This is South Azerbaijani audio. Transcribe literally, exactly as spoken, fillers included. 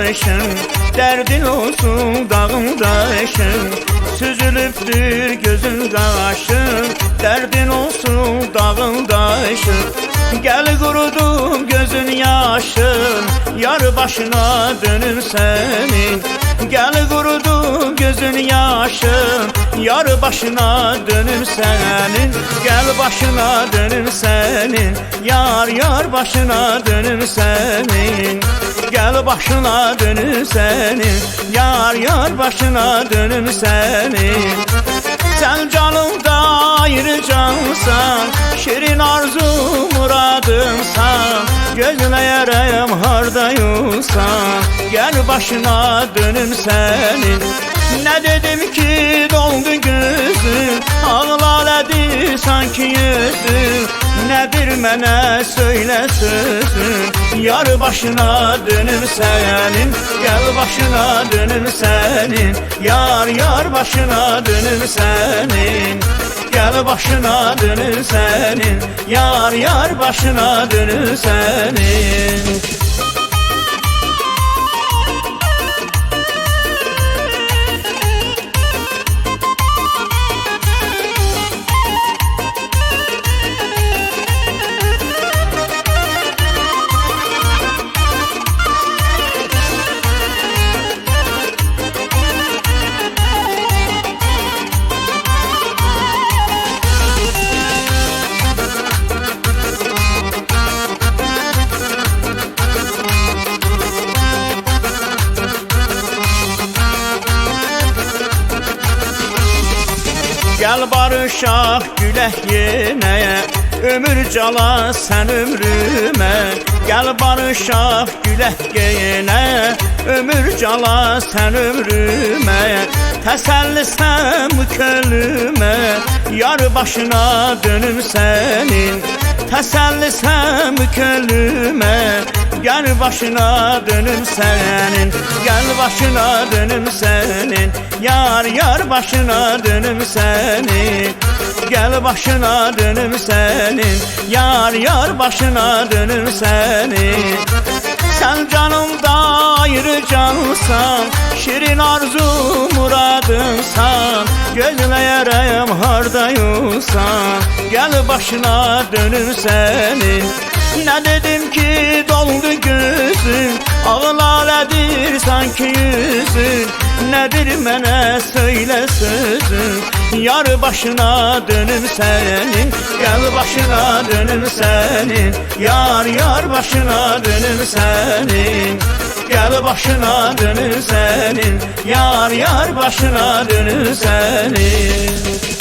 داشین، دردین اولسون داغین داشین. سوزولوبدور گؤزون قاشین، دردین اولسون داغین داشین. گل قورودوم گؤزون یاشین، یار باشینا دؤنوم سنین. گل قورودوم گؤزون یاشین، یار باشینا دؤنوم سنین. گل باشینا دؤنوم سنین، یار، یار باشینا دؤنوم سنین. گل باشینا دؤنوم سنین، یار، یار باشینا دؤنوم سنین. سن جانیمدا آیری جانسان، شیرین آرزو مرادیمسان. گؤزله‌یه‌رم هاردا اولسان، گل باشینا دؤنوم سنین. نه دئدیم کی دولدو گؤزوم، آغلار ائدیر سانکی یوزوم. نه‌دیر منه سؤیله سؤزوم، یار باشینا دؤنوم سنین. گل باشینا دؤنوم سنین، یار، یار باشینا دؤنوم سنین. گل باشینا دؤنوم سنین، یار، یار باشینا دؤنوم سنین. گل باریشاق، گولک یئنه، عؤمور جالا سن عؤمرومه. گل باریشاق، گولک یئنه، عؤمور جالا سن عؤمرومه. تسللی سن بو کؤنلومه، یار باشینا دؤنوم سنین. تسللی سن بو کؤنلومه، گل باشینا دؤنوم سنین. گل باشینا دؤنوم سنین، یار، یار باشینا دؤنوم سنین. گل باشینا دؤنوم سنین، یار، یار باشینا دؤنوم سنین. سن جانیمدا آیری جانسان، شیرین آرزو مرادیمسان. گؤزله‌یه‌رم هاردا اولسان، گل باشینا دؤنوم سنین. نه دئدیم کی دولدو گؤزوم، آغلار ائدیر سانکی یوزوم. نه‌دیر منه سؤیله سؤزوم، یار باشینا دؤنوم سنین. گل باشینا دؤنوم سنین، یار، یار باشینا دؤنوم سنین. گل باشینا دؤنوم سنین، یار، یار باشینا دؤنوم سنین.